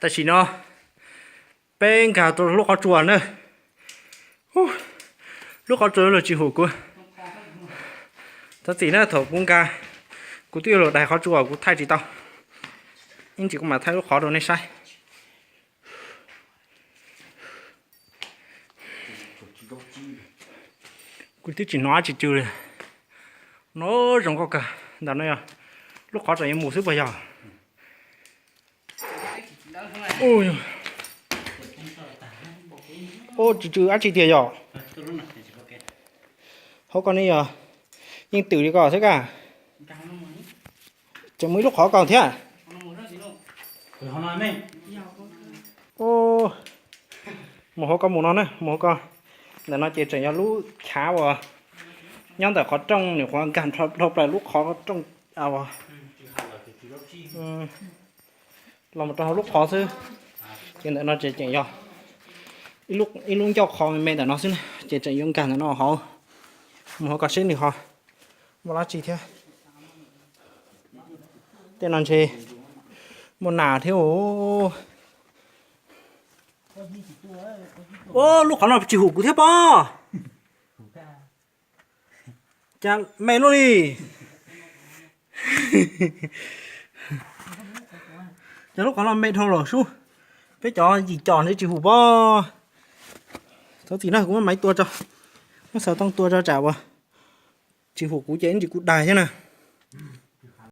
Tam sim no peb nkag rau lub qhov tsua na. Lub qhov tsua los tsis hum kuv. Thov txim na, thaum kuv nkag, kuv twb yuav luag daig qhov tsua kuv thaij tsis tau. Ib ntsis kuv mam thaij lub qhov rau nej saib. Kuv twb tsis hnov dab tsi tsw li. No zoo nkauj kawg ntawm no yog lub qhov tseem yuav mus xwb puas yog? Ub, tsis tsw dab tsi tiag yog. Hauv ko ne yog yeej twm li ko xwb kaj. Tseem muaj ib lub qhov ko thiab. Mus hauv ko mus no na, mus hauv ko. Ntawm no ces tseem yog lub chav uas nyob ntawm qhov rooj, nws qhuav nkag dhau plaws lub qhov rooj los mus rau hauv lub qhov xwb. Ces ntawm no ces tseem yog ib lub ncauj qhov me me ntawm no xwb na, ces tseem yuav nkag ntawm no hauv. Mus hauv ko seb nws ho muaj dab tsi thiab. Tej no ntshe muaj nas thiab. Ua lub qhov no tsis hum kuv thiab pob. Cas me luaj li. Cas lub qhov no me dhau los sub. Peb cov yim cos ntshe tsis hum pob. Thov txim na, kuv muab maiv tua tso, muab xov tooj tua tso tsam uas tsis hum kuv ces ib ntsis kuv daig thiab na.